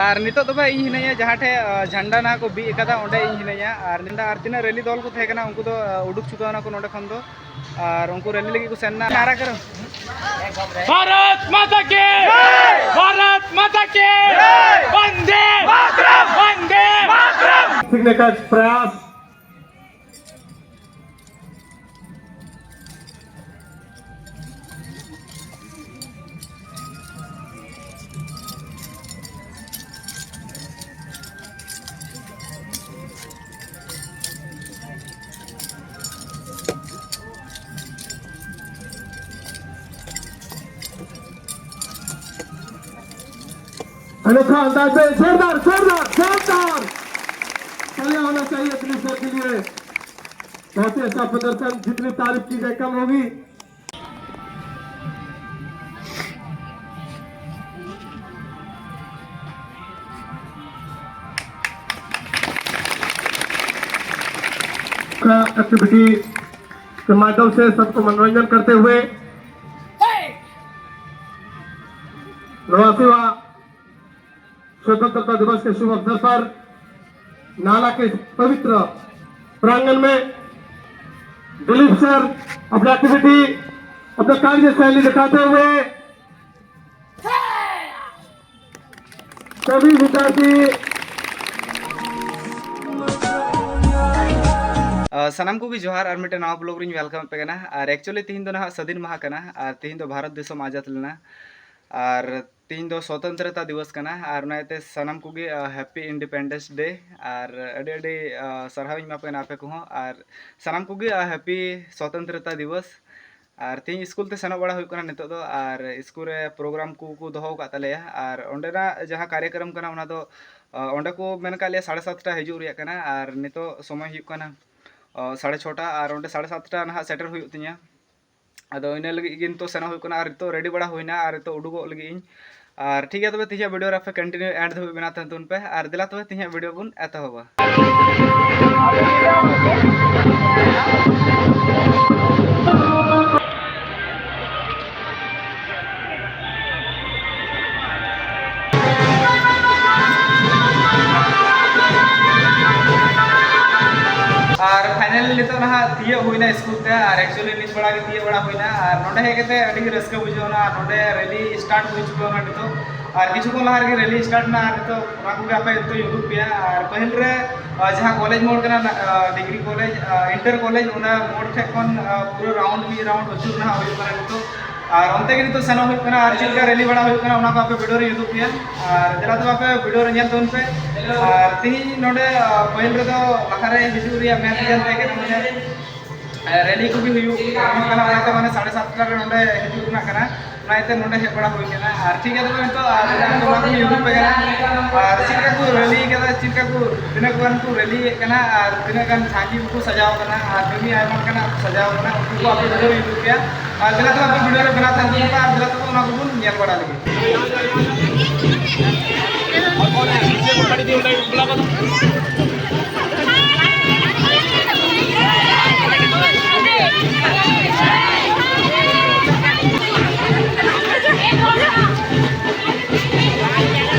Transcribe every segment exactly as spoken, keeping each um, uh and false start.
ᱟᱨ ᱱᱤᱛᱚᱜ ᱫᱚ ᱵᱷᱟᱭ ᱤᱧ ᱦᱤᱱᱟᱹᱧᱟ ᱡᱟᱦᱟᱸ ᱴᱷᱮᱡ, ᱟᱸ, ᱡᱷᱟᱱᱰᱟ ᱱᱟᱦᱟᱜ ᱠᱚ ᱵᱤᱫ ᱟᱠᱟᱫᱟ, ᱚᱸᱰᱮ ᱤᱧ ᱦᱤᱱᱟᱹᱧᱟ᱾ ᱟᱨ ᱱᱚᱰᱮ ᱟᱨ ᱛᱤᱱᱟᱹᱜ ᱨᱮᱞᱤ ᱫᱚᱞ ᱠᱚ ᱛᱟᱦᱮᱸ ᱠᱟᱱᱟ, ᱩᱱᱠᱩ ᱫᱚ, ᱟᱸ, ᱩᱰᱩᱠ ᱪᱩᱠᱟᱹᱣ ᱱᱟᱠᱚ ᱱᱚᱰᱮ ᱠᱷᱚᱱ ᱫᱚ᱾ ᱟᱨ ᱩᱱᱠᱩ ᱨᱮᱞᱤ ᱞᱟᱹᱜᱤᱫ ᱠᱚ ᱥᱮᱱ ᱮᱱᱟ᱾ ᱱᱟᱨᱟ ᱠᱟᱨᱚ। भारत माता की, भारत माता की, वंदे मातरम, वंदे मातरम। सीखने का प्रयास। अनोखा अंदाज में जोरदार, जोरदार, जोरदार तालियां होना चाहिए पुलिस बल के लिए। बहुत ही अच्छा प्रदर्शन, जितनी तारीफ की जाए कम होगी। का एक्टिविटी के माध्यम से सबको मनोरंजन करते हुए नवासीवा स्वतंत्रता दिवस के शुभ अवसर पर नाला के पवित्र प्रांगण में दिलीप सर अपना एक्टिविटी, अपना कार्यशैली दिखाते हुए सभी विद्यार्थी। ᱟᱨ ᱥᱟᱱᱟᱢ ᱠᱚᱜᱮ ᱡᱚᱦᱟᱨ, ᱟᱨ ᱢᱤᱫᱴᱮᱱ ᱱᱟᱣᱟ ᱵᱞᱚᱜ ᱨᱤᱧ ᱣᱮᱞᱠᱟᱢ ᱯᱮ ᱠᱟᱱᱟ᱾ ᱟᱨ ᱮᱠᱪᱩᱭᱮᱞᱤ ᱛᱤᱦᱤᱧ ᱫᱚ ᱱᱟᱦᱟᱜ ᱥᱟᱹᱫᱷᱤᱱ ᱢᱟᱦᱟ ᱠᱟᱱᱟ, ᱟᱨ ᱛᱤᱦᱤᱧ ᱫᱚ ᱵᱷᱟᱨᱚᱛ ᱫᱤᱥᱚᱢ ᱟᱡᱟᱫ ᱞᱮᱱᱟ, ᱟᱨ ᱛᱤᱦᱤᱧ ᱫᱚ ᱥᱚᱛᱚᱱᱛᱨᱚᱛᱟ ᱫᱤᱵᱚᱥ ᱠᱟᱱᱟ᱾ ᱟᱨ ᱚᱱᱟ ᱤᱭᱟᱹᱛᱮ ᱥᱟᱱᱟᱢ ᱠᱚᱜᱮ, ᱟᱨ ᱟᱹᱰᱤ ᱟᱹᱰᱤ, ᱟᱨ ᱥᱟᱨᱦᱟᱣ ᱤᱧ ᱮᱢᱟ ᱯᱮ ᱠᱟᱱᱟ ᱟᱯᱮ ᱠᱚᱦᱚᱸ, ᱟᱨ ᱥᱟᱱᱟᱢ ᱠᱚᱜᱮ, ᱟᱨ ᱦᱮᱯᱤ ᱥᱚᱛᱚᱱᱛᱨᱚᱛᱟ ᱫᱤᱵᱚᱥ᱾ ᱟᱨ ᱛᱤᱦᱤᱧ ᱥᱠᱩᱞ ᱛᱮ ᱥᱮᱱᱚᱜ ᱵᱟᱲᱟ ᱦᱩᱭᱩᱜ ᱠᱟᱱᱟ ᱱᱤᱛᱚᱜ ᱫᱚ, ᱟᱨ ᱥᱠᱩᱞ ᱨᱮ ᱯᱨᱳᱜᱨᱟᱢ ᱠᱚ ᱠᱚ ᱫᱚᱦᱚ ᱟᱠᱟᱫ ᱛᱟᱞᱮᱭᱟ, ᱟᱨ ᱚᱸᱰᱮᱱᱟᱜ ᱡᱟᱦᱟᱸ ᱠᱟᱨᱭᱚᱠᱨᱚᱢ ᱠᱟᱱᱟ ᱚᱱᱟ ᱫᱚ, ᱟᱨ ᱚᱸᱰᱮ ᱠᱚ ᱢᱮᱱ ᱟᱠᱟᱫ ᱞᱮᱭᱟ ᱥᱟᱲᱮ ᱥᱟᱛᱴᱟ ᱦᱤᱡᱩᱜ ᱨᱮᱭᱟᱜ ᱠᱟᱱᱟ, ᱟᱨ ᱱᱤᱛᱚᱜ ᱥᱚᱢᱚᱭ ᱦᱩᱭᱩᱜ ᱠᱟᱱᱟ, ᱟᱨ ᱥᱟᱲᱮ ᱪᱷᱚᱴᱟ, ᱟᱨ ᱚᱸᱰᱮ ᱥᱟᱲᱮ ᱥᱟᱛᱴᱟ ᱱᱟᱦᱟᱜ ᱥᱮᱴᱮᱨ ᱦᱩᱭᱩᱜ ᱛᱤᱧᱟᱹ᱾ ᱟᱫᱚ ᱤᱱᱟᱹ ᱞᱟᱹᱜᱤᱫ ᱜᱮ ᱱᱤᱛᱚᱜ ᱥᱮᱱᱚᱜ ᱦᱩᱭᱩᱜ ᱠᱟᱱᱟ, ᱟᱨ ᱱᱤᱛᱚᱜ ᱨᱮᱰᱤ ᱵᱟᱲᱟ ᱦᱩᱭᱱᱟ, ᱟᱨ ᱱᱤᱛᱚᱜ ᱩᱰᱩᱠᱚᱜ ᱞᱟᱹᱜᱤᱫ ᱤᱧ᱾ ᱟᱨ ᱴᱷᱤᱠ ᱜᱮᱭᱟ, ᱛᱚᱵᱮ ᱛᱮᱦᱮᱧᱟᱜ ᱵᱷᱤᱰᱤᱭᱳ ᱨᱮ ᱟᱯᱮ ᱠᱚᱱᱴᱤᱱᱤᱭᱩ ᱮᱱᱰ ᱫᱷᱟᱹᱵᱤᱡ ᱵᱮᱱᱟᱣ ᱛᱟᱦᱮᱱ ᱛᱟᱵᱚᱱ ᱯᱮ, ᱟᱨ ᱫᱮᱞᱟ ᱛᱚᱵᱮ ᱛᱮᱦᱮᱧᱟᱜ ᱵᱷᱤᱰᱤᱭᱳ ᱵᱚᱱ ᱮᱛᱚᱦᱚᱵᱟ᱾ ᱱᱤᱛᱚᱜ ᱱᱟᱦᱟᱜ ᱛᱤᱭᱳᱜ ᱦᱩᱭᱱᱟ ᱥᱠᱩᱞ ᱛᱮ, ᱟᱨ actually ᱱᱤᱛ ᱵᱮᱲᱟ ᱜᱮ ᱛᱤᱭᱳᱜ ᱵᱟᱲᱟ ᱦᱩᱭᱱᱟ᱾ ᱟᱨ ᱱᱚᱸᱰᱮ ᱦᱮᱡ ᱠᱟᱛᱮ ᱟᱹᱰᱤ ᱜᱮ ᱨᱟᱹᱥᱠᱟᱹ ᱵᱩᱡᱷᱟᱹᱣ ᱮᱱᱟ᱾ ᱟᱨ ᱱᱚᱸᱰᱮ ᱨᱮᱞᱤ ᱥᱴᱟᱨᱴ ᱦᱩᱭ ᱪᱩᱠᱟᱹᱣ ᱮᱱᱟ ᱱᱤᱛᱚᱜ, ᱟᱨ ᱠᱤᱪᱷᱩ ᱠᱷᱚᱱ ᱞᱟᱦᱟ ᱨᱮᱜᱮ ᱨᱮᱞᱤ ᱥᱴᱟᱨᱴ ᱮᱱᱟ᱾ ᱟᱨ ᱱᱤᱛᱚᱜ ᱚᱱᱟ ᱠᱚᱜᱮ ᱟᱯᱮ ᱱᱤᱛᱚᱜ ᱩᱫᱩᱜ ᱯᱮᱭᱟ᱾ ᱟᱨ ᱯᱟᱹᱦᱤᱞ ᱨᱮ ᱟᱨ ᱡᱟᱦᱟᱸ ᱠᱚᱞᱮᱡᱽ ᱢᱳᱲ ᱠᱟᱱᱟ, ᱰᱤᱜᱽᱨᱤ ᱠᱚᱞᱮᱡᱽ, ᱤᱱᱴᱟᱨ ᱠᱚᱞᱮᱡᱽ, ᱚᱱᱟ ᱢᱳᱲ ᱴᱷᱮᱡ ᱠᱷᱚᱱ ᱯᱩᱨᱟᱹ ᱨᱟᱣᱩᱱᱰ, ᱢᱤᱫ ᱨᱟᱣᱩᱱᱰ ᱟᱹᱪᱩᱨ ᱱᱟᱦᱟᱜ ᱦᱩᱭᱩᱜ ᱠᱟᱱᱟ ᱱᱤᱛᱚᱜ᱾ ᱟᱨ ᱚᱱᱛᱮ ᱜᱮ ᱱᱤᱛᱚᱜ ᱥᱮᱱᱚᱜ ᱦᱩᱭᱩᱜ ᱠᱟᱱᱟ᱾ ᱟᱨ ᱪᱮᱫ ᱞᱮᱠᱟ ᱨᱮᱞᱤ ᱵᱟᱲᱟ ᱦᱩᱭᱩᱜ ᱠᱟᱱᱟ, ᱚᱱᱟ ᱠᱚ ᱟᱯᱮ ᱵᱷᱤᱰᱤᱭᱳ ᱨᱮ ᱩᱫᱩᱜ ᱯᱮᱭᱟ᱾ ᱟᱨ ᱫᱮᱞᱟ ᱛᱚᱵᱮ ᱟᱯᱮ ᱵᱷᱤᱰᱤᱭᱳ ᱨᱮ ᱧᱮᱞ ᱛᱟᱵᱚᱱ ᱯᱮ᱾ ᱟᱨ ᱛᱤᱦᱤᱧ ᱱᱚᱰᱮ ᱯᱟᱹᱦᱤᱞ ᱨᱮᱫᱚ ᱞᱟᱦᱟᱨᱮ ᱦᱤᱡᱩᱜ ᱨᱮᱭᱟᱜ ᱢᱮᱱ ᱨᱤᱡᱮᱱ ᱛᱟᱦᱮᱸ ᱠᱟᱱᱟ ᱢᱟᱱᱮ ᱨᱮᱞᱤ ᱠᱚᱜᱮ ᱦᱩᱭᱩᱜ ᱠᱟᱱᱟ, ᱚᱱᱟᱛᱮ ᱢᱟᱱᱮ ᱥᱟᱲᱮ ᱥᱟᱛᱴᱟ ᱨᱮ ᱱᱚᱰᱮ ᱦᱤᱡᱩᱜ ᱨᱮᱱᱟᱜ ᱠᱟᱱᱟ᱾ ᱚᱱᱟ ᱤᱭᱟᱹᱛᱮ ᱱᱚᱰᱮ ᱦᱮᱡ ᱵᱟᱲᱟ ᱦᱩᱭ ᱠᱟᱱᱟ᱾ ᱟᱨ ᱴᱷᱤᱠ ᱜᱮᱭᱟ, ᱛᱚᱵᱮ ᱱᱤᱛᱚᱜ ᱟᱨ ᱚᱱᱟ ᱠᱚ ᱧᱩᱛᱩᱢ ᱯᱮ ᱠᱟᱱᱟ᱾ ᱟᱨ ᱪᱮᱫ ᱞᱮᱠᱟ ᱠᱚ ᱨᱮᱞᱤ ᱠᱟᱫᱟ, ᱪᱮᱫ ᱞᱮᱠᱟ ᱠᱚ, ᱛᱤᱱᱟᱹᱜ ᱜᱟᱱ ᱠᱚ ᱨᱮᱞᱤ ᱭᱮᱫ ᱠᱟᱱᱟ, ᱟᱨ ᱛᱤᱱᱟᱹᱜ ᱜᱟᱱ ᱡᱷᱟᱸᱠᱤ ᱠᱚᱠᱚ ᱥᱟᱡᱟᱣ ᱠᱟᱱᱟ, ᱟᱨ ᱠᱟᱹᱢᱤ ᱟᱭᱢᱟ ᱞᱮᱠᱟᱱᱟᱜ ᱠᱚ ᱥᱟᱡᱟᱣ ᱠᱟᱱᱟ, ᱩᱱᱠᱩ ᱠᱚ ᱟᱯᱮ ᱵᱷᱤᱰᱤᱭᱳ ᱨᱮ ᱩᱫᱩᱜ ᱯᱮᱭᱟ᱾ ᱟᱨ ᱫᱮᱞᱟ ᱛᱚᱵᱮ ᱟᱯᱮ ᱵᱷᱤᱰᱤᱭᱳ ᱨᱮ ᱵᱮᱱᱟᱣ ᱛᱟᱦᱮᱱ ᱛᱟᱵᱚᱱ ᱯᱮ, ᱟᱨ ᱫᱮᱞᱟ ᱛᱚᱵᱮ ᱚᱱᱟ ᱠᱚᱵᱚᱱ ᱧᱮᱞ ᱵᱟᱲᱟ ᱞᱮᱜᱮ᱾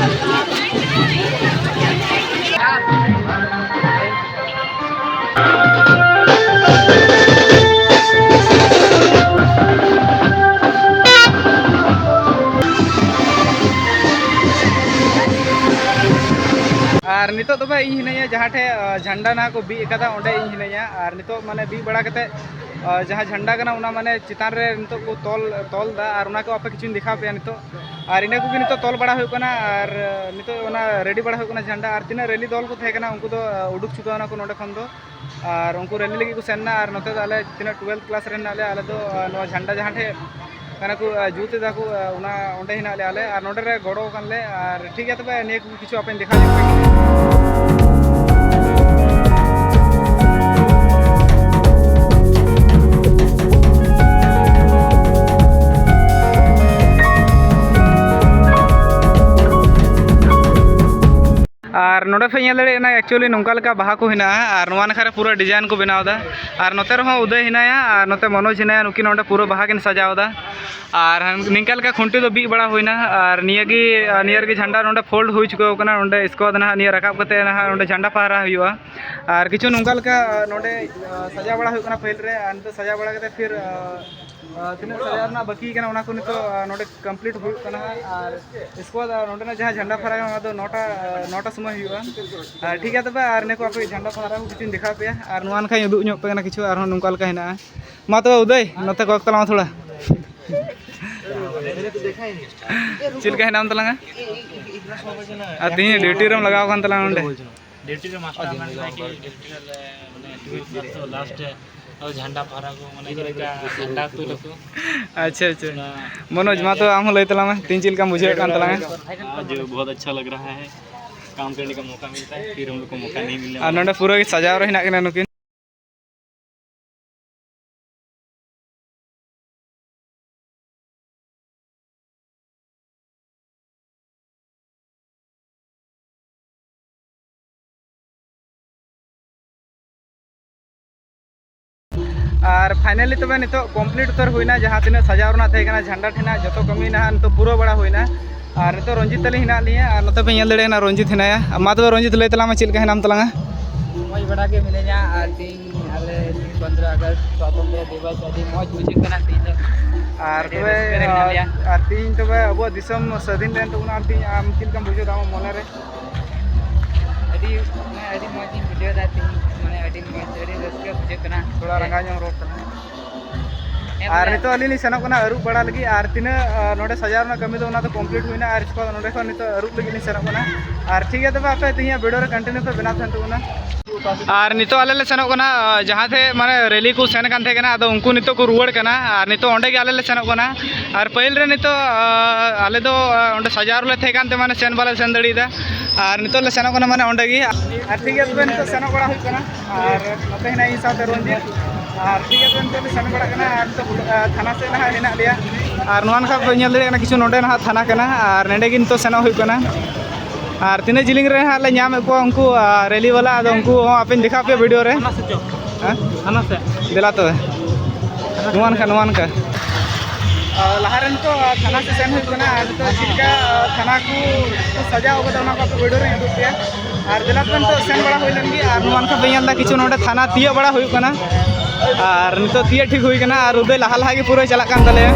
ᱟᱨ ᱱᱤᱛᱚᱜ ᱫᱚ ᱵᱷᱟᱭ ᱤᱧ ᱦᱤᱱᱟᱹᱧᱟ ᱡᱟᱦᱟᱸ ᱴᱷᱮᱡ, ᱟ, ᱡᱷᱟᱱᱰᱟ ᱱᱟᱦᱟᱜ ᱠᱚ ᱵᱤᱫ ᱟᱠᱟᱫᱟ, ᱚᱸᱰᱮ ᱤᱧ ᱦᱤᱱᱟᱹᱧᱟ᱾ ᱟᱨ ᱱᱤᱛᱚᱜ ᱢᱟᱱᱮ ᱵᱤᱫ ᱵᱟᱲᱟ ᱠᱟᱛᱮ, ᱟ, ᱡᱟᱦᱟᱸ ᱡᱷᱟᱱᱰᱟ ᱠᱟᱱᱟ, ᱚᱱᱟ ᱢᱟᱱᱮ ᱪᱮᱛᱟᱱ ᱨᱮ ᱱᱤᱛᱚᱜ ᱠᱚ ᱛᱚᱞ, ᱛᱚᱞ ᱫᱟ᱾ ᱟᱨ ᱚᱱᱟ ᱠᱚ ᱟᱯᱮ ᱠᱤᱪᱷᱩᱧ ᱫᱮᱠᱷᱟᱣ ᱯᱮᱭᱟ ᱱᱤᱛᱚᱜ᱾ ᱟᱨ ᱤᱱᱟᱹ ᱠᱚᱜᱮ ᱱᱤᱛᱚᱜ ᱛᱚᱞ ᱵᱟᱲᱟ ᱦᱩᱭᱩᱜ ᱠᱟᱱᱟ᱾ ᱟᱨ, ᱟ, ᱱᱤᱛᱚᱜ ᱚᱱᱟ ᱨᱮᱰᱤ ᱵᱟᱲᱟ ᱦᱩᱭᱩᱜ ᱠᱟᱱᱟ ᱡᱷᱟᱱᱰᱟ᱾ ᱟᱨ ᱛᱤᱱᱟᱹᱜ ᱨᱮᱞᱤ ᱫᱚᱞ ᱠᱚ ᱛᱟᱦᱮᱸ ᱠᱟᱱᱟ, ᱩᱱᱠᱩ ᱫᱚ, ᱟ, ᱩᱰᱩᱠ ᱪᱩᱠᱟᱹᱣ ᱱᱟᱠᱚ ᱱᱚᱸᱰᱮ ᱠᱷᱚᱱ ᱫᱚ᱾ ᱟᱨ ᱩᱱᱠᱩ ᱨᱮᱞᱤ ᱞᱟᱹᱜᱤᱫ ᱠᱚ ᱥᱮᱱ ᱮᱱᱟ᱾ ᱟᱨ ᱱᱚᱛᱮ ᱫᱚ ᱟᱞᱮ ᱛᱤᱱᱟᱹᱜ ᱴᱩᱭᱮᱞᱵᱷ ᱠᱞᱟᱥ ᱨᱮ ᱦᱮᱱᱟᱜ ᱞᱮᱭᱟ, ᱟᱞᱮ ᱫᱚ, ᱟ, ᱱᱚᱣᱟ ᱡᱷᱟᱱᱰᱟ ᱡᱟᱦᱟᱸ ᱴᱷᱮᱡ ᱠᱟᱱᱟ ᱠᱚ, ᱟ, ᱡᱩᱛ ᱮᱫᱟ ᱠᱚ, ᱟ, ᱚᱱᱟ, ᱚᱸᱰᱮ ᱦᱮᱱᱟᱜ ᱞᱮᱭᱟ ᱟᱞᱮ᱾ ᱟᱨ ᱱᱚᱸᱰᱮ ᱨᱮ ᱜᱚᱲᱚ ᱠᱟᱱ ᱞᱮ᱾ ᱟᱨ ᱴᱷᱤᱠ ᱜᱮᱭᱟ, ᱛᱚᱵᱮ ᱱᱤᱭᱟᱹ ᱠᱚ ᱠᱤᱪᱷᱩ ᱟᱯᱮᱧ ᱫᱮᱠᱷᱟᱣ ᱧᱚᱜ ᱯᱮ᱾ ᱟᱨ ᱱᱚᱰᱮ ᱯᱮ ᱧᱮᱞ ᱫᱟᱲᱮᱭᱟᱜ ᱠᱟᱱᱟ, actually ᱱᱚᱝᱠᱟ ᱞᱮᱠᱟ ᱵᱟᱦᱟ ᱠᱚ ᱦᱮᱱᱟᱜᱼᱟ᱾ ᱟᱨ ᱱᱚᱣᱟ ᱱᱟᱠᱷᱟ ᱨᱮ ᱯᱩᱨᱟᱹ design ᱠᱚ ᱵᱮᱱᱟᱣ ᱮᱫᱟ᱾ ᱟᱨ ᱱᱚᱛᱮ ᱨᱮᱦᱚᱸ ᱩᱫᱟᱹᱭ ᱦᱮᱱᱟᱭᱟ ᱟᱨ ᱱᱚᱛᱮ ᱢᱚᱱᱳᱡᱽ ᱦᱮᱱᱟᱭᱟ, ᱱᱩᱠᱤᱱ ᱱᱚᱰᱮ ᱯᱩᱨᱟᱹ ᱵᱟᱦᱟ ᱠᱤᱱ ᱥᱟᱡᱟᱣ ᱮᱫᱟ᱾ ᱟᱨ ᱱᱤᱝᱠᱟ ᱞᱮᱠᱟ ᱠᱷᱩᱱᱴᱤ ᱫᱚ ᱵᱤᱫ ᱵᱟᱲᱟ ᱦᱩᱭᱱᱟ᱾ ᱟᱨ ᱱᱤᱭᱟᱹ ᱜᱮ, ᱱᱤᱭᱟᱹ ᱨᱮᱜᱮ ᱡᱷᱟᱱᱰᱟ ᱱᱚᱰᱮ fold ᱦᱩᱭ ᱪᱩᱠᱟᱹᱣ ᱠᱟᱱᱟ᱾ ᱱᱚᱰᱮ ᱤᱥᱠᱮ ᱵᱟᱫ ᱱᱟᱦᱟᱜ ᱱᱤᱭᱟᱹ ᱨᱟᱠᱟᱵ ᱠᱟᱛᱮ ᱱᱟᱦᱟᱜ ᱱᱚᱰᱮ ᱡᱷᱟᱱᱰᱟ ᱯᱷᱟᱦᱨᱟ ᱦᱩᱭᱩᱜᱼᱟ᱾ ᱟᱨ ᱠᱤᱪᱷᱩ ᱱᱚᱝᱠᱟ ᱞᱮᱠᱟ ᱱᱚᱰᱮ, ᱟ, ᱥᱟᱡᱟᱣ ᱵᱟᱲᱟ ᱦᱩᱭᱩᱜ ᱠᱟᱱᱟ ᱯᱟᱹᱦᱤᱞ ᱨᱮ᱾ ᱟᱨ ᱱᱤᱛᱚᱜ ᱥᱟᱡᱟᱣ ᱵᱟᱲᱟ ᱠᱟᱛᱮ ᱯᱷᱤᱨ, ᱟ, ᱟ, ᱛᱤᱱᱟᱹᱜ ᱥᱟᱡᱟᱣ ᱨᱮᱱᱟᱜ ᱵᱟᱹᱠᱤ ᱠᱟᱱᱟ, ᱚᱱᱟ ᱠᱚ ᱱᱤᱛᱚᱜ, ᱟ, ᱱᱚᱰᱮ complete ᱦᱩᱭᱩᱜ ᱠᱟᱱᱟ ᱦᱟᱸᱜ᱾ ᱟᱨ ᱤᱥᱠᱮ ᱵᱟᱫ, ᱟ, ᱱᱚᱰᱮᱱᱟᱜ ᱡᱟᱦᱟᱸ ᱡᱷᱟᱱᱰᱟ ᱯᱷᱟᱦᱨᱟ ᱠᱟᱱᱟ, ᱚᱱᱟ ᱫᱚ ᱱᱚᱴᱟ, ᱟ, ᱱᱚᱴᱟ ᱥᱚᱢᱚᱭ ᱦᱩᱭᱩᱜᱼᱟ᱾ ᱟᱨ ᱴᱷᱤᱠ ᱜᱮᱭᱟ ᱛᱚᱵᱮ, ᱟᱨ ᱱᱤᱭᱟᱹ ᱠᱚ ᱟᱯᱮ ᱡᱷᱟᱱᱰᱟ ᱯᱷᱟᱦᱨᱟ ᱠᱚ ᱠᱤᱪᱷᱩᱧ ᱫᱮᱠᱷᱟᱣ ᱯᱮᱭᱟ᱾ ᱟᱨ ᱱᱚᱣᱟ ᱱᱟᱠᱷᱟᱧ ᱩᱫᱩᱜ ᱧᱚᱜ ᱯᱮ ᱠᱟᱱᱟ ᱠᱤᱪᱷᱩ, ᱟᱨᱦᱚᱸ ᱱᱚᱝᱠᱟ ᱞᱮᱠᱟ ᱦᱮᱱᱟᱜᱼᱟ᱾ ᱢᱟ ᱛᱚᱵᱮ ᱩᱫᱟᱹᱭ, ᱱᱚᱛᱮ ᱠᱚᱭᱚᱜ ᱛᱟᱞᱟᱝ ᱢᱮ ᱛᱷᱚᱲᱟ᱾ ᱪᱮᱫ ᱞᱮᱠᱟ ᱦᱮᱱᱟᱢ ᱛᱟᱞᱟᱝᱟ? ᱟᱨ ᱛᱮᱦᱮᱧ duty ᱨᱮᱢ ᱞᱟᱜᱟᱣ ᱟᱠᱟᱱ ᱛᱟᱞᱟᱝᱟ ᱱᱚᱰᱮ? ᱰᱤᱭᱩᱴᱤ ᱨᱮ ᱢᱟᱥᱴᱟᱨ ᱢᱮᱱᱟᱜ ᱞᱤᱧᱟ, ᱰᱤᱭᱩᱴᱤ ᱨᱮ ᱞᱮ, ᱢᱟᱱᱮ, ᱴᱩᱭᱮᱞᱵᱷ ᱠᱞᱟᱥ ᱛᱚ ᱞᱟᱥᱴ ᱨᱮ, ᱟᱫᱚ ᱡᱷᱟᱱᱰᱟ ᱯᱷᱟᱦᱨᱟ ᱠᱚ, ᱢᱟᱱᱮ, ᱪᱮᱫ ᱞᱮᱠᱟ ᱡᱷᱟᱱᱰᱟ ᱛᱩᱞ ᱟᱠᱚ᱾ ᱟᱪᱪᱷᱟ, ᱟᱪᱪᱷᱟ᱾ ᱚᱱᱟ ᱢᱚᱱᱳᱡᱽ, ᱢᱟ ᱛᱚ ᱟᱢ ᱦᱚᱸ ᱞᱟᱹᱭ ᱛᱟᱞᱟᱝ ᱢᱮ, ᱛᱮᱦᱮᱧ ᱪᱮᱫ ᱞᱮᱠᱟᱢ ᱵᱩᱡᱷᱟᱹᱣᱮᱫ ᱠᱟᱱ ᱛᱟᱞᱟᱝᱟ? ᱟᱡ ᱵᱚᱦᱩᱛ ᱟᱪᱪᱷᱟ ᱞᱟᱜᱽ ᱨᱟᱦᱟ ᱦᱟᱭ, ᱠᱟᱢ ᱠᱟᱨᱱᱮ ᱠᱟ ᱢᱚᱠᱟ ᱢᱤᱞᱛᱟ ᱦᱟᱭ, ᱯᱷᱤᱨ ᱦᱩᱢ ᱞᱳᱜ ᱠᱚ ᱢᱚᱠᱟ ᱱᱟᱦᱤ ᱢᱤᱞᱱᱮ ᱟᱨ ᱱᱚᱰᱮ ᱯᱩᱨᱟᱹ ᱜᱮ ᱥᱟᱡᱟᱣ ᱨᱮ ᱦᱮᱱᱟᱜ ᱠᱤᱱᱟ ᱱᱩᱠᱤᱱ᱾ ᱟᱨ finally ᱛᱚᱵᱮ ᱱᱤᱛᱚᱜ complete ᱩᱛᱟᱹᱨ ᱦᱩᱭᱱᱟ, ᱡᱟᱦᱟᱸ ᱛᱤᱱᱟᱹᱜ ᱥᱟᱡᱟᱣ ᱨᱮᱱᱟᱜ ᱛᱟᱦᱮᱸ ᱠᱟᱱᱟ, ᱡᱷᱟᱱᱰᱟ ᱴᱷᱮᱱᱟᱜ ᱡᱚᱛᱚ ᱠᱟᱹᱢᱤ ᱱᱟᱦᱟᱜ ᱱᱤᱛᱚᱜ ᱯᱩᱨᱟᱹᱣ ᱵᱟᱲᱟ ᱦᱩᱭᱱᱟ᱾ ᱟᱨ ᱱᱤᱛᱚᱜ ᱨᱚᱧᱡᱤᱛ ᱛᱟᱹᱞᱤᱧ ᱦᱮᱱᱟᱜ ᱞᱤᱧᱟ, ᱟᱨ ᱱᱚᱛᱮ ᱯᱮ ᱧᱮᱞ ᱫᱟᱲᱮᱭᱟᱜ ᱠᱟᱱᱟ ᱨᱚᱧᱡᱤᱛ ᱦᱮᱱᱟᱭᱟ᱾ ᱢᱟ ᱛᱚᱵᱮ ᱨᱚᱧᱡᱤᱛ, ᱞᱟᱹᱭ ᱛᱟᱞᱟᱝ ᱢᱮ, ᱪᱮᱫ ᱞᱮᱠᱟ ᱦᱮᱱᱟᱢ ᱛᱟᱞᱟᱝᱟ? ᱢᱚᱡᱽ ᱵᱟᱲᱟ ᱜᱮ ᱢᱤᱱᱟᱹᱧᱟ, ᱟᱨ ᱛᱮᱦᱮᱧ ᱟᱞᱮ ᱯᱚᱱᱫᱽᱨᱚ ᱟᱜᱚᱥᱴ ᱥᱚᱛᱚᱱᱛᱨᱚ ᱫᱤᱵᱚᱥ ᱟᱹᱰᱤ ᱢᱚᱡᱽ ᱵᱩᱡᱷᱟᱹᱜ ᱠᱟᱱᱟ ᱛᱮᱦᱮᱧ ᱫᱚ᱾ ᱟᱨ ᱟᱹᱰᱤ ᱛᱚᱵᱮ, ᱨᱟᱹᱥᱠᱟᱹ ᱨᱮ ᱢᱮᱱᱟᱜ ᱞᱮᱭᱟ᱾ ᱟᱨ ᱛᱮᱦᱮᱧ ᱛᱚᱵᱮ ᱟᱵᱚᱣᱟᱜ ᱫᱤᱥᱚᱢ ᱥᱟᱹᱫᱷᱤᱱ ᱞᱮᱱ ᱛᱟᱵᱚᱱᱟ, ᱟᱨ ᱛᱮᱦᱮᱧ ᱟᱢ ᱪᱮᱫ ᱞᱮᱠᱟᱢ ᱵᱩᱡᱷᱟᱹᱣ ᱮᱫᱟ ᱟᱢᱟᱜ ᱢᱚᱱᱮ ᱨᱮ? ᱟᱹᱰᱤ, ᱢᱟᱱᱮ, ᱟᱹᱰᱤ ᱢᱚᱡᱽ ᱤᱧ ᱵᱩᱡᱷᱟᱹᱣ ᱮᱫᱟ ᱛᱮᱦᱮᱧ, ᱢᱟᱱᱮ, ᱟᱹᱰᱤ ᱢᱚᱡᱽ, ᱟᱹᱰᱤ ᱨᱟᱹᱥᱠᱟᱹ ᱵᱩᱡᱷᱟᱹᱜ ᱠᱟᱱᱟ᱾ ᱛᱷᱚᱲᱟ ᱨᱟᱸᱜᱟᱣ ᱧᱚᱜ ᱨᱚᱲ ᱛᱟᱞᱟᱝ ᱢᱮ᱾ ᱦᱮᱸ, ᱟᱨ ᱵᱚᱞᱮ, ᱱᱤᱛᱚᱜ ᱟᱹᱞᱤᱧ ᱞᱤᱧ ᱥᱮᱱᱚᱜ ᱠᱟᱱᱟ ᱟᱹᱨᱩᱵ ᱵᱟᱲᱟ ᱞᱟᱹᱜᱤᱫ, ᱟᱨ ᱛᱤᱱᱟᱹᱜ, ᱟ, ᱱᱚᱰᱮ ᱥᱟᱡᱟᱣ ᱨᱮᱱᱟᱜ ᱠᱟᱹᱢᱤ ᱫᱚ ᱚᱱᱟ ᱫᱚ complete ᱦᱩᱭᱱᱟ, ᱟᱨ ᱤᱥᱠᱮ ᱵᱟᱫ ᱱᱚᱰᱮ ᱠᱷᱚᱱ ᱱᱤᱛᱚᱜ ᱟᱹᱨᱩᱵ ᱞᱟᱹᱜᱤᱫ ᱞᱤᱧ ᱥᱮᱱᱚᱜ ᱠᱟᱱᱟ᱾ ᱟᱨ ᱴᱷᱤᱠ ᱜᱮᱭᱟ ᱛᱚᱵᱮ, ᱟᱯᱮ ᱛᱮᱦᱮᱧᱟᱜ video ᱨᱮ continue ᱯᱮ ᱵᱮᱱᱟᱣ ᱛᱟᱦᱮᱱ ᱛᱟᱵᱚᱱᱟ᱾ ᱟᱨ ᱱᱤᱛᱚᱜ ᱟᱞᱮ ᱞᱮ ᱥᱮᱱᱚᱜ ᱠᱟᱱᱟ, ᱟ, ᱡᱟᱦᱟᱸ ᱴᱷᱮᱡ ᱢᱟᱱᱮ rally ᱠᱚ ᱥᱮᱱ ᱠᱟᱱ ᱛᱟᱦᱮᱸ ᱠᱟᱱᱟ, ᱟᱫᱚ ᱩᱱᱠᱩ ᱱᱤᱛᱚᱜ ᱠᱚ ᱨᱩᱣᱟᱹᱲ ᱠᱟᱱᱟ᱾ ᱟᱨ ᱱᱤᱛᱚᱜ ᱚᱸᱰᱮ ᱜᱮ ᱟᱞᱮ ᱞᱮ ᱥᱮᱱᱚᱜ ᱠᱟᱱᱟ᱾ ᱟᱨ ᱯᱟᱹᱦᱤᱞ ᱨᱮ ᱱᱤᱛᱚᱜ, ᱟ, ᱟᱞᱮ ᱫᱚ, ᱟ, ᱚᱸᱰᱮ ᱥᱟᱡᱟᱣ ᱨᱮᱞᱮ ᱛᱟᱦᱮᱸ ᱠᱟᱱᱛᱮ ᱢᱟᱱᱮ ᱥᱮᱱ ᱵᱟᱞᱮ ᱥᱮᱱ ᱫᱟᱲᱮᱭᱟᱫᱟ᱾ ᱟᱨ ᱱᱤᱛᱚᱜ ᱞᱮ ᱥᱮᱱᱚᱜ ᱠᱟᱱᱟ ᱢᱟᱱᱮ ᱚᱸᱰᱮ ᱜᱮ᱾ ᱟᱨ ᱴᱷᱤᱠ ᱜᱮᱭᱟ ᱛᱚᱵᱮ, ᱱᱤᱛᱚᱜ ᱥᱮᱱᱚᱜ ᱵᱟᱲᱟ ᱦᱩᱭᱩᱜ ᱠᱟᱱᱟ᱾ ᱟᱨ ᱱᱚᱛᱮ ᱦᱮᱱᱟᱭᱟ ᱤᱧ ᱥᱟᱶᱛᱮ ᱨᱚᱧᱡᱤᱛ᱾ ᱟᱨ ᱴᱷᱤᱠ ᱜᱮᱭᱟ ᱛᱚᱵᱮ, ᱱᱤᱛᱚᱜ ᱞᱮ ᱥᱮᱱ ᱵᱟᱲᱟᱜ ᱠᱟᱱᱟ᱾ ᱟᱨ ᱱᱤᱛᱚᱜ, ᱟ, ᱛᱷᱟᱱᱟ ᱥᱮᱫ ᱱᱟᱦᱟᱜ ᱦᱮᱱᱟᱜ ᱞᱮᱭᱟ᱾ ᱟᱨ ᱱᱚᱣᱟ ᱱᱟᱠᱷᱟ ᱯᱮ ᱧᱮᱞ ᱫᱟᱲᱮᱭᱟᱜ ᱠᱟᱱᱟ, ᱠᱤᱪᱷᱩ ᱱᱚᱰᱮ ᱱᱟᱦᱟᱜ ᱛᱷᱟᱱᱟ ᱠᱟᱱᱟ᱾ ᱟᱨ ᱱᱚᱰᱮ ᱜᱮ ᱱᱤᱛᱚᱜ ᱥᱮᱱᱚᱜ ᱦᱩᱭᱩᱜ ᱠᱟᱱᱟ᱾ ᱟᱨ ᱛᱤᱱᱟᱹᱜ ᱡᱤᱞᱤᱧ ᱨᱮ ᱦᱟᱸᱜ ᱞᱮ ᱧᱟᱢᱮᱫ ᱠᱚᱣᱟ ᱩᱱᱠᱩ, ᱟᱨ ᱨᱮᱞᱤ ᱵᱟᱞᱟ, ᱟᱫᱚ ᱩᱱᱠᱩ ᱦᱚᱸ ᱟᱯᱮᱧ ᱫᱮᱠᱷᱟᱣ ᱯᱮᱭᱟ ᱵᱷᱤᱰᱤᱭᱳ ᱨᱮ᱾ ᱦᱮᱸ? ᱦᱟᱱᱟ ᱥᱮᱫ᱾ ᱫᱮᱞᱟ ᱛᱚᱵᱮ᱾ ᱱᱚᱣᱟ ᱱᱟᱠᱷᱟ, ᱱᱚᱣᱟ ᱱᱟᱠᱷᱟ᱾ ᱟᱨ ᱞᱟᱦᱟ ᱨᱮ ᱱᱤᱛᱚᱜ ᱛᱷᱟᱱᱟ ᱥᱮᱫ ᱥᱮᱱ ᱦᱩᱭᱩᱜ ᱠᱟᱱᱟ, ᱟᱨ ᱱᱤᱛᱚᱜ ᱪᱮᱫ ᱞᱮᱠᱟ ᱛᱷᱟᱱᱟ ᱠᱚ ᱥᱟᱡᱟᱣ ᱠᱟᱫᱟ, ᱚᱱᱟ ᱠᱚ ᱟᱯᱮ ᱵᱷᱤᱰᱤᱭᱳ ᱨᱮᱧ ᱩᱫᱩᱜ ᱯᱮᱭᱟ᱾ ᱟᱨ ᱫᱮᱞᱟ ᱛᱚᱵᱮ, ᱱᱤᱛᱚᱜ ᱥᱮᱱ ᱵᱟᱲᱟ ᱦᱩᱭ ᱞᱮᱱ ᱜᱮ, ᱟᱨ ᱱᱚᱣᱟ ᱱᱟᱠᱷᱟ ᱯᱮ ᱧᱮᱞ ᱮᱫᱟ, ᱠᱤᱪᱷᱩ ᱱᱚᱰᱮ ᱛᱷᱟᱱᱟ ᱛᱤᱭᱟᱹᱜ ᱵᱟᱲᱟ ᱦᱩᱭᱩᱜ ᱠᱟᱱᱟ᱾ ᱟᱨ ᱱᱤᱛᱚᱜ ᱛᱤᱭᱟᱹᱜ ᱴᱷᱤᱠ ᱦᱩᱭ ᱠᱟᱱᱟ, ᱟᱨ ᱩᱫᱟᱹᱭ ᱞᱟᱦᱟ ᱞᱟᱦᱟ ᱜᱮ ᱯᱩᱨᱟᱹ ᱪᱟᱞᱟᱜ ᱠᱟᱱ ᱛᱟᱞᱮᱭᱟ᱾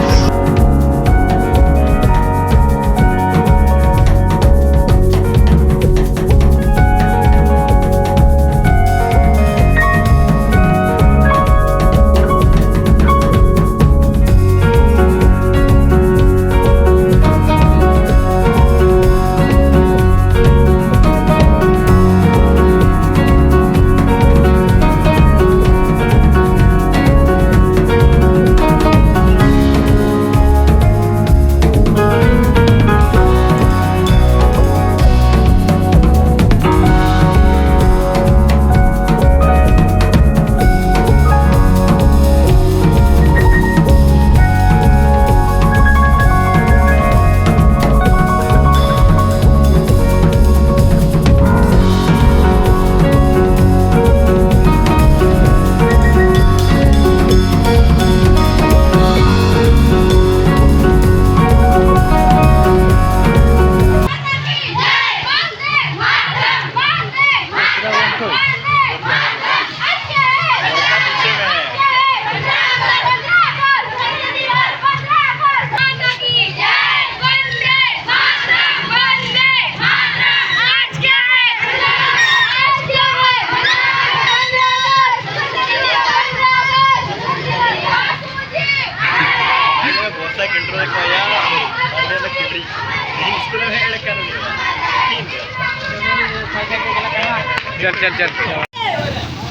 चल, चल, चल।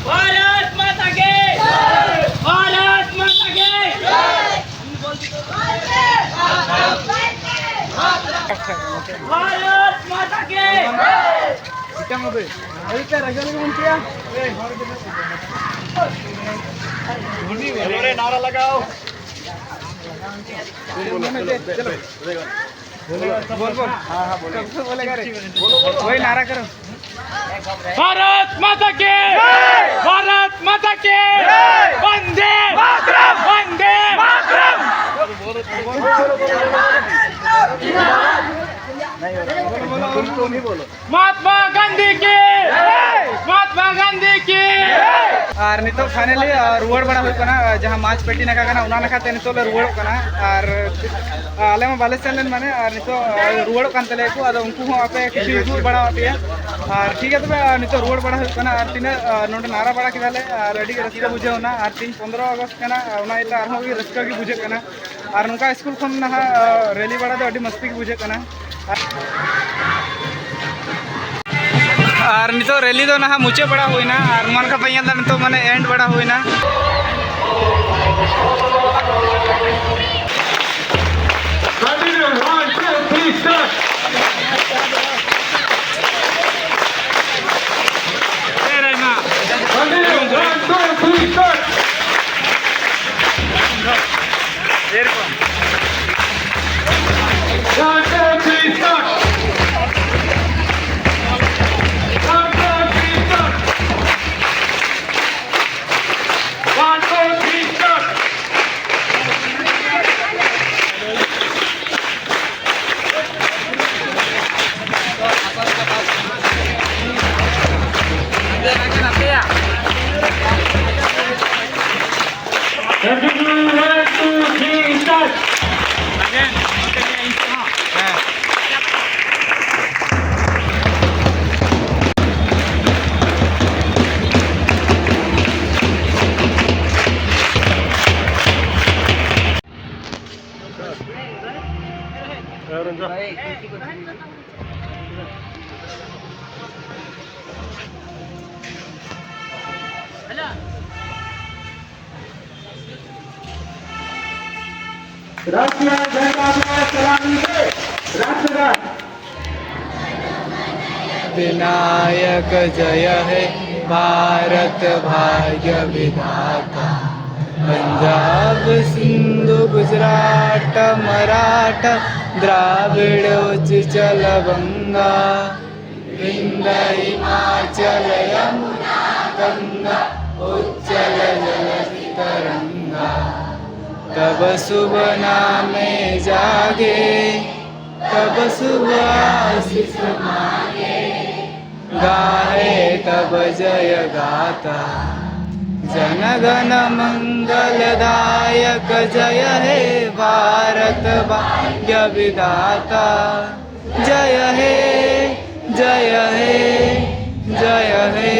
भारत माता की, भारत माता की। भारत माता की। रे, नारा लगाओ। बोल, बोल। हाँ, हाँ, बोलो। कब से बोलेगा रे? वही नारा करो। भारत माता की, भारत माता की, वंदे मातरम, वंदे मातरम। नहीं हो रहा। बोलो, बोलो, बोलो, तुम ही बोलो। महात्मा गांधी की, महात्मा गांधी की। ᱟᱨ ᱱᱤᱛᱚᱜ finally, ᱟᱨ ᱨᱩᱣᱟᱹᱲ ᱵᱟᱲᱟ ᱦᱩᱭᱩᱜ ᱠᱟᱱᱟ, ᱟᱨ ᱡᱟᱦᱟᱸ ᱢᱟᱪ ᱯᱮᱴᱤ ᱱᱟᱠᱷᱟ ᱠᱟᱱᱟ, ᱚᱱᱟ ᱱᱟᱠᱷᱟ ᱛᱮ ᱱᱤᱛᱚᱜ ᱞᱮ ᱨᱩᱣᱟᱹᱲᱚᱜ ᱠᱟᱱᱟ᱾ ᱟᱨ ᱟᱞᱮ ᱢᱟ ᱵᱟᱞᱮ ᱥᱮᱱ ᱞᱮᱱ, ᱢᱟᱱᱮ, ᱟᱨ ᱱᱤᱛᱚᱜ, ᱟᱨ ᱨᱩᱣᱟᱹᱲᱚᱜ ᱠᱟᱱ ᱛᱟᱞᱮᱭᱟ ᱠᱚ᱾ ᱟᱫᱚ ᱩᱱᱠᱩ ᱦᱚᱸ ᱟᱯᱮ ᱠᱤᱪᱷᱩ ᱩᱫᱩᱜ ᱵᱟᱲᱟ ᱟᱯᱮᱭᱟ᱾ ᱟᱨ ᱴᱷᱤᱠ ᱜᱮᱭᱟ, ᱛᱚᱵᱮ, ᱟᱨ ᱱᱤᱛᱚᱜ ᱨᱩᱣᱟᱹᱲ ᱵᱟᱲᱟ ᱦᱩᱭᱩᱜ ᱠᱟᱱᱟ᱾ ᱟᱨ ᱛᱤᱱᱟᱹᱜ, ᱟᱨ ᱱᱚᱰᱮ ᱱᱟᱨᱟ ᱵᱟᱲᱟ ᱠᱮᱫᱟᱞᱮ, ᱟᱨ ᱟᱹᱰᱤ ᱜᱮ ᱨᱟᱹᱥᱠᱟᱹ ᱵᱩᱡᱷᱟᱹᱣ ᱮᱱᱟ᱾ ᱟᱨ ᱛᱮᱦᱮᱧ ᱯᱚᱱᱫᱽᱨᱚ ᱟᱜᱚᱥᱴ ᱠᱟᱱᱟ, ᱟᱨ ᱚᱱᱟ ᱤᱭᱟᱹᱛᱮ ᱟᱨᱦᱚᱸ ᱜᱮ ᱨᱟᱹᱥᱠᱟᱹ ᱜᱮ ᱵᱩᱡᱷᱟᱹᱜ ᱠᱟᱱᱟ᱾ ᱟᱨ ᱱᱚᱝᱠᱟ ᱥᱠᱩᱞ ᱠᱷᱚᱱ ᱱᱟᱦᱟᱜ, ᱟᱨ ᱨᱮᱞᱤ ᱵᱟᱲᱟ ᱫᱚ ᱟᱹᱰᱤ ᱢᱚᱡᱽ ᱜᱮ ᱵᱩᱡᱷᱟᱹᱜ ᱠᱟᱱᱟ᱾ ᱟᱨ ᱱᱤᱛᱚᱜ ᱨᱮᱞᱤ ᱫᱚ ᱱᱟᱦᱟᱜ ᱢᱩᱪᱟᱹᱫ ᱵᱟᱲᱟ ᱦᱩᱭᱱᱟ, ᱟᱨ ᱱᱚᱣᱟ ᱞᱮᱠᱟ ᱯᱮ ᱧᱮᱞ ᱮᱫᱟ, ᱱᱤᱛᱚᱜ ᱢᱟᱱᱮ end ᱵᱟᱲᱟ ᱦᱩᱭᱱᱟ᱾ Continue, one, two, three, start. Continue, one, two, three, start. এরকম। One, two, three, start. One, two, three, start. One, two, three, start. Continue, one, two, three, start. राष्ट्रीय झंडा में सलामी दे, राष्ट्रगान। विनायक जय हे भारत भाग्य विधाता। पंजाब सिंधु गुजरात मराठा द्राविड़ उच्चल बंगा, विंध्य हिमाचल यमुना गंगा, उच्चल जलधि तरंगा। तब शुभ नामे जागे, तब शुभ आशीष मांगे, गाहे तब जय गाथा। जन गण मंगल दायक जय हे भारत भाग्य विधाता। जय हे, जय हे, जय हे,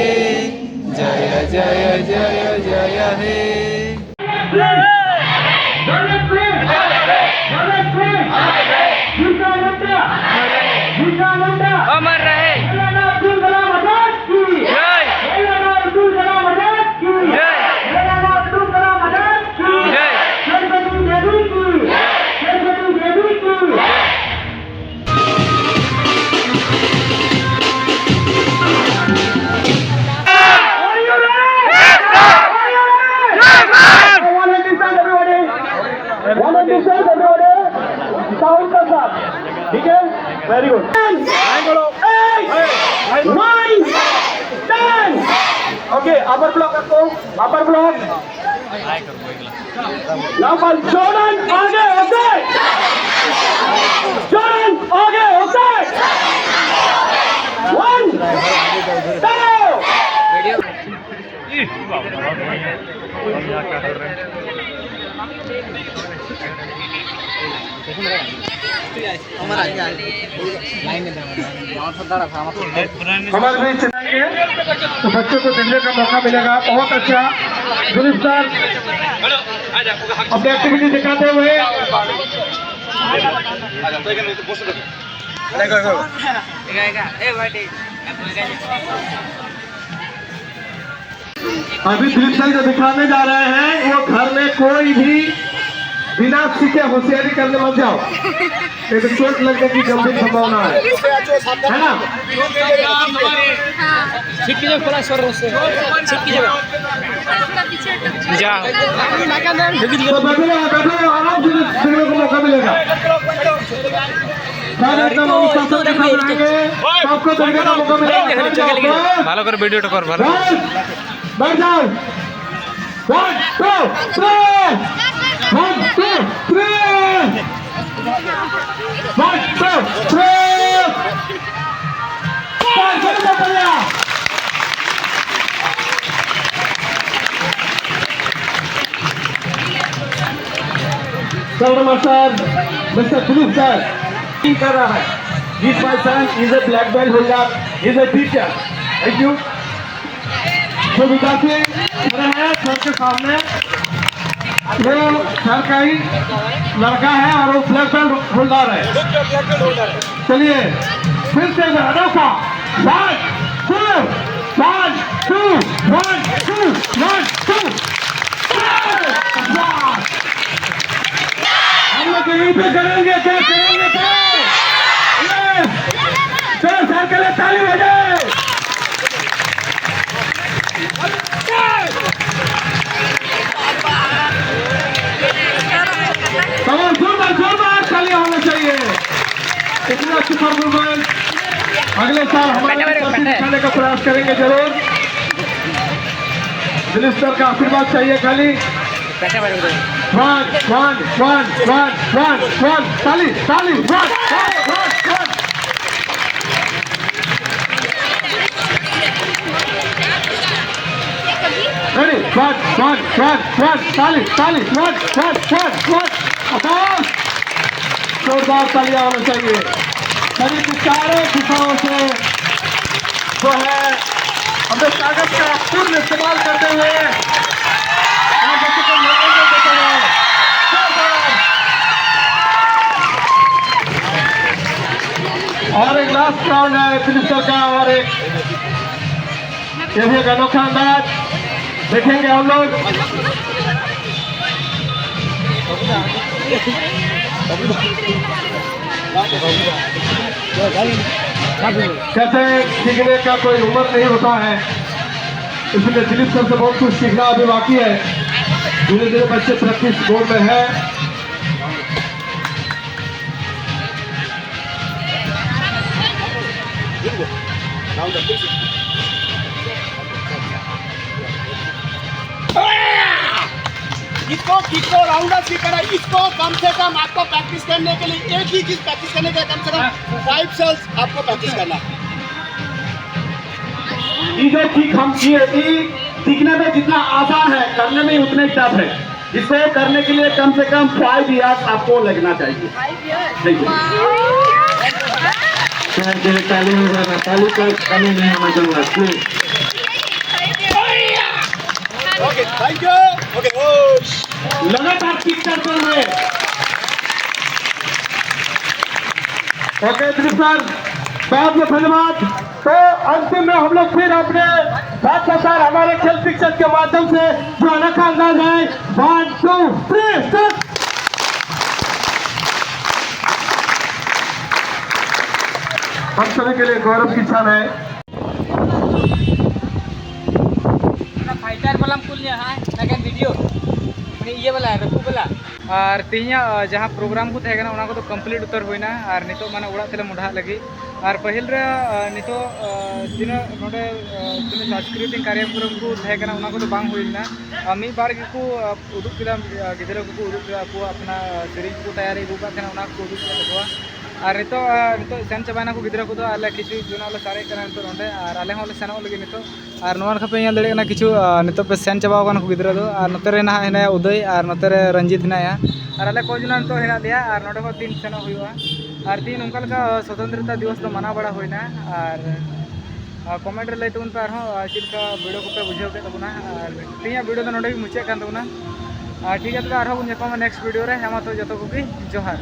जय, जय, जय, जय हे। अमर रहे। जय। जय। One eighty cents everybody, sound के साथ, ठीक है, very good। Nine, ten। Okay, upper block रखो, upper block। Number Jordan आगे होते, Jordan आगे होते। One, two। हमारे बीच चलेंगे, तो बच्चों को देखने का मौका मिलेगा। बहुत अच्छा दिलीप सर अपने एक्टिविटी दिखाते हुए। अभी दिलीप सर जो दिखाने जा रहे हैं, वो घर में कोई भी बिना सीखे होशियारी करने मत जाओ, नहीं तो चोट लगने की गंभीर संभावना है, है ना? छिटकी जो खुला स्वर से छिटकी जो। जा। तो बैठे रहो, बैठे रहो, आराम से देखने को मौका मिलेगा। सर, एकदम अनुशासन के साथ रहेंगे। सबको बैठने का मौका मिलेगा। ভালো করে ভিডিওটা কর, ভালো। बस, बैठ जाओ। One, two, three। One, two, three। One, two, three। Sir, नमस्कार। Mister Dilip sir. कर रहा है। This my son is a black belt holder, is a teacher। Thank you। जो विद्यार्थी खड़े हैं सर के सामने, वो सर का ही लड़का है और वो ब्लैक बेल्ट होल्डर है। चलिए, फिर से अनोखा। One, two, one, two, one, two, one, two। हम लोग यहीं पे करेंगे, क्या करेंगे, क्या? Yes! चलो, सर के लिए ताली बजाएं। तमाम जोरदार, जोरदार तालियां होना चाहिए। इतना अच्छा परफॉर्मेंस। अगले साल हमारे लिए ट्रॉफी दिखाने का प्रयास करेंगे जरूर। मिनिस्टर का आशीर्वाद चाहिए खाली। One, one, one, one, one, one. ताली, ताली। One, one, one, one. Ready? One, one, one, one. ताली, ताली। One, one, one, one. Akash, जोरदार तालियां होनी चाहिए। सभी के चारों दिशाओं से जो है, हमने ताकत का पूर्ण इस्तेमाल करते हुए आप बच्चों को मनोरंजन देते हैं। जोरदार। और एक लास्ट राउंड है मिनिस्टर का, और एक, ये भी एक अनोखा अंदाज देखेंगे हम लोग। कहते हैं, सीखने का कोई उम्र नहीं होता है, इसलिए दिलीप सर से बहुत कुछ सीखना अभी बाकी है। धीरे धीरे बच्चे प्रैक्टिस मोड में है। इसको किक को राउंडर की तरह इसको कम से कम आपको प्रैक्टिस करने के लिए एक ही चीज प्रैक्टिस करने के लिए कम से कम फाइव सेल्स आपको प्रैक्टिस करना है। ये जो किक हम किए, ये दिखने में जितना आसान है, करने में उतने टफ है। इसको करने के लिए कम से कम फाइव इयर्स आपको लगना चाहिए। Five years. देखिए। ताली हो जाना, ताली का कमी नहीं होना चाहिए। Okay, thank you. ओके, लगातार पिक्चर चल रहे। ओके, दृश्य सर, बहुत बहुत धन्यवाद। तो अंतिम में हम लोग फिर अपने बादशाह सर हमारे खेल शिक्षक के माध्यम से जो अनोखा अंदाज है, वन टू थ्री स्टार्ट। हम सभी के लिए गौरव की क्षण है। ᱚᱱᱟ ᱯᱷᱟᱭᱴᱟᱨ ᱵᱟᱞᱟᱢ ᱠᱩᱞ ᱧᱟ ᱦᱟᱸᱜ ᱱᱟᱜᱟᱢ ᱵᱷᱤᱰᱤᱭᱳ, ᱩᱱᱤ ᱤᱭᱟᱹ ᱵᱟᱞᱟ, ᱨᱟᱹᱯᱩᱫ ᱵᱟᱞᱟ᱾ ᱟᱨ ᱛᱮᱦᱮᱧᱟᱜ ᱡᱟᱦᱟᱸ ᱯᱨᱳᱜᱨᱟᱢ ᱠᱚ ᱛᱟᱦᱮᱸ ᱠᱟᱱᱟ, ᱚᱱᱟ ᱠᱚᱫᱚ ᱠᱚᱢᱯᱞᱤᱴ ᱩᱛᱟᱹᱨ ᱦᱩᱭᱱᱟ᱾ ᱟᱨ ᱱᱤᱛᱚᱜ ᱢᱟᱱᱮ ᱚᱲᱟᱜ ᱛᱮᱞᱮ ᱢᱚᱰᱦᱟᱜ ᱞᱟᱹᱜᱤᱫ᱾ ᱟᱨ ᱯᱟᱹᱦᱤᱞ ᱨᱮ ᱱᱤᱛᱚᱜ ᱛᱤᱱᱟᱹᱜ ᱱᱚᱰᱮ ᱛᱤᱱᱟᱹᱜ ᱥᱟᱝᱥᱠᱨᱤᱛᱤᱠ ᱠᱟᱨᱭᱚᱠᱨᱚᱢ ᱠᱚ ᱛᱟᱦᱮᱸ ᱠᱟᱱᱟ, ᱚᱱᱟ ᱠᱚᱫᱚ ᱵᱟᱝ ᱦᱩᱭ ᱞᱮᱱᱟ᱾ ᱢᱤᱫ ᱵᱟᱨ ᱜᱮᱠᱚ ᱩᱫᱩᱜ ᱠᱮᱫᱟ᱾ ᱜᱤᱫᱽᱨᱟᱹ ᱠᱚᱠᱚ ᱩᱫᱩᱜ ᱠᱮᱫᱟ, ᱟᱠᱚᱣᱟᱜ ᱟᱯᱱᱟᱨ ᱥᱮᱨᱮᱧ ᱠᱚ ᱛᱮᱭᱟᱨᱤ ᱟᱹᱜᱩ ᱠᱟᱜ ᱛᱟᱦᱮᱱᱟ, ᱚᱱᱟ ᱠᱚᱠᱚ ᱩᱫᱩᱜ ᱠᱮᱫ ᱛᱟᱠᱚᱣᱟ᱾ ᱟᱨ ᱱᱤᱛᱚᱜ ᱱᱤᱛᱚᱜ ᱥᱮᱱ ᱪᱟᱵᱟᱭᱱᱟ ᱠᱚ ᱜᱤᱫᱽᱨᱟᱹ ᱠᱚᱫᱚ᱾ ᱟᱞᱮ ᱠᱤᱪᱷᱩ ᱡᱚᱱ ᱞᱮ ᱥᱟᱨᱮᱡ ᱠᱟᱱᱟ ᱱᱤᱛᱚᱜ ᱱᱚᱰᱮ, ᱟᱨ ᱟᱞᱮ ᱦᱚᱸᱞᱮ ᱥᱮᱱᱚᱜ ᱞᱟᱹᱜᱤᱫ ᱱᱤᱛᱚᱜ᱾ ᱟᱨ ᱱᱚᱣᱟ ᱞᱮᱠᱟ ᱯᱮ ᱧᱮᱞ ᱫᱟᱲᱮᱭᱟᱜ ᱠᱟᱱᱟ, ᱠᱤᱪᱷᱩ ᱱᱤᱛᱚᱜ ᱯᱮ ᱥᱮᱱ ᱪᱟᱵᱟᱣ ᱠᱟᱱᱟ ᱠᱚ ᱜᱤᱫᱽᱨᱟᱹ ᱫᱚ᱾ ᱟᱨ ᱱᱚᱛᱮ ᱨᱮ ᱱᱟᱦᱟᱜ ᱦᱮᱱᱟᱭᱟ ᱩᱫᱚᱭ, ᱟᱨ ᱱᱚᱛᱮ ᱨᱮ ᱨᱚᱧᱡᱤᱛ ᱦᱮᱱᱟᱭᱟ᱾ ᱟᱨ ᱟᱞᱮ ᱠᱚ ᱡᱚᱱᱟ ᱱᱤᱛᱚᱜ ᱦᱮᱱᱟᱜ ᱞᱮᱭᱟ, ᱟᱨ ᱱᱚᱰᱮ ᱠᱷᱚᱱ ᱛᱤᱱ ᱥᱮᱱᱚᱜ ᱦᱩᱭᱩᱜᱼᱟ᱾ ᱟᱨ ᱛᱤᱦᱤᱧ ᱱᱚᱝᱠᱟ ᱞᱮᱠᱟ ᱥᱚᱛᱚᱱᱛᱨᱚᱛᱟ ᱫᱤᱵᱚᱥ ᱫᱚ ᱢᱟᱱᱟᱣ ᱵᱟᱲᱟ ᱦᱩᱭᱱᱟ᱾ ᱟᱨ ᱠᱚᱢᱮᱱᱴ ᱨᱮ ᱞᱟᱹᱭ ᱛᱟᱵᱚᱱ ᱯᱮ ᱟᱨᱦᱚᱸ ᱪᱮᱫ ᱞᱮᱠᱟ ᱵᱷᱤᱰᱤᱭᱳ ᱠᱚᱯᱮ ᱵᱩᱡᱷᱟᱹᱣ ᱠᱮᱫ ᱛᱟᱵᱚᱱᱟ᱾ ᱟᱨ ᱛᱮᱦᱮᱧᱟᱜ ᱵᱷᱤᱰᱤᱭᱳ ᱫᱚ ᱱᱚᱰᱮ ᱜᱮ ᱢᱩᱪᱟᱹᱫ ᱠᱟᱱ ᱛᱟᱵᱚᱱᱟ᱾ ᱟᱨ ᱴᱷᱤᱠ ᱜᱮᱭᱟ, ᱛᱚᱵᱮ ᱟᱨᱦᱚᱸ ᱵᱚᱱ ᱧᱟᱯᱟᱢᱟ ᱱᱮᱠᱥᱴ ᱵᱷᱤᱰᱤᱭᱳ ᱨᱮ᱾ ᱦᱮᱸ ᱢᱟ, ᱛᱚ ᱡᱚᱛᱚ ᱠᱚᱜᱮ ᱡᱚᱦᱟᱨ᱾